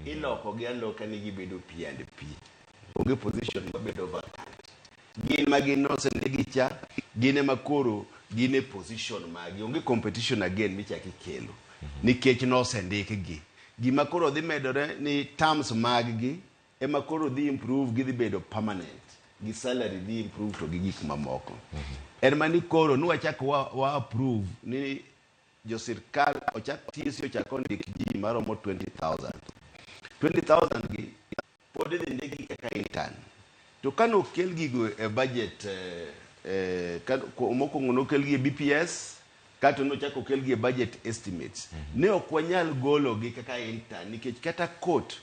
Iloko gi aloka ni gibedo P and P. Onge position mabedo vacant. Gin ma gin nosendikgi cha, gin ema koro gin e position magi. Onge competition again michak ikelo. Nikech nosendikgi. Gima koro dhi medore ni terms mag gi ema koro dhi improve, gidhi bedo permanent. Gi salary dhi improve to gi gik mamoko. En mani koro nwachak wa approve ni jo sirkal ochak TSC ochak ondik ji maromo 20,000. 20,000 gi pod idhi ndikgi kaka intern. To kane okel gigo e budget mokwongo nokelgi e BPS kato nochak okelgi e budget estimates. Ne ok wanyal gologi kaka intern nikech kata court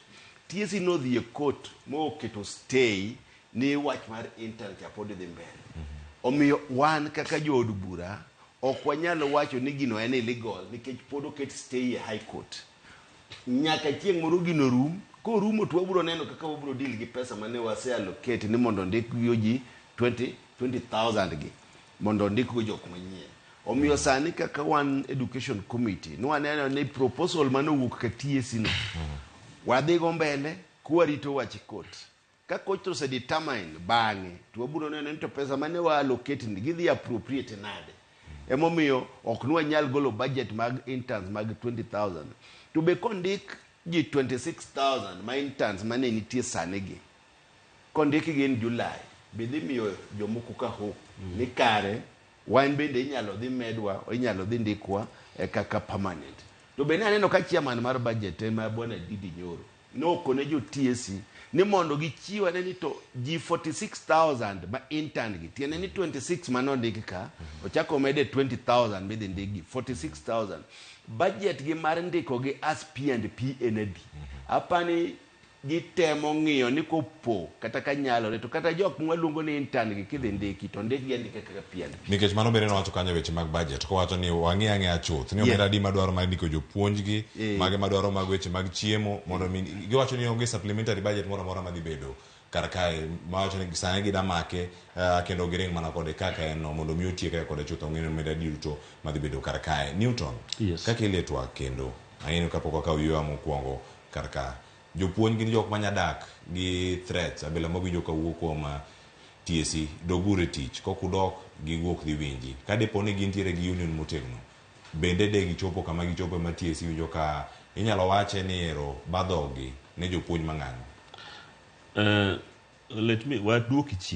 TSC nodhi e court moketo stay ni wach mar intern cha pod dhi mbele. Omiyo wan kaka jood bura ok wanyal wacho ni gino en illegal nikech pod oket stay e high court. Nyaka chieng' moro gino rum, korumo to wabiro neno kaka wabiro deal gi pesa mane wase allocate ni mondo ondik go ji 20 20,000 gi mondo ondik go jok manyien. Omiyo sani kaka wan education committee nwaneno ni proposal mane owuok ka TSC no wadhi go mbele kwarito wach court. Ka court ose determine bang'e to wabiro neno ni to pesa mane wa allocate ni gidhi appropriate nade. Emomiyo ok nwanyal golo budget mag interns mag 20,000. To be kondik ji 26,000 ma interns mane nitie sani gi, kondikgi in July, be dhi miyo jomoko ka hope ni kare wan bende inyalo dhi medwa, inyalo dhi ndikwa e kaka permanent. To be ne aneno ka chairman mar budget ema bwana Ndindi Nyoro nokone jo TSC ni mondo gichiw ane ni to ji 46,000 ma intern gi, tiende ni 26 manondik ka, ochako omede 20,000 midhi ndikgi, 46,000. Budget gi mar ndiko gi as P and P en adi? Apani gitemo ng'iyo ni kopo kata ka nyalore to kata jok mwaluongo ni intern gi kidhi ndiki to ndikgi andika kaka P and P. Nikech mano bende nowacho kanyo e weche mag budget kowacho ni wang'i ang'eya chuth ni omenda adi madwaro mar ndiko jopuonj gi mage madwaro mag weche mag chiemo mondo mi giwacho ni onge supplementary budget moro amora madhi bedo kar kae mawacho ni sani gida make kendo giring mana kode kaka en no mondo mi otiek kode chuth ong'e ni omenda adi duto madhi bedo kar kae. Newton, kaka ilie twak kendo ang'eyo kapok wakawo yueyo mokwongo kar ka jopuonj gin jok manya dak gi threats abila mawinjo kawuok kuom TSC doguru e tich kok udok gigo ok dhi winji ka dipo ni gintiere gi union motegno bende de gichopo kama gichopo ma TSC winjo ka inyalo wache ni ero badhogi ne jopuonj mang'anyo. Let me waduoki chien.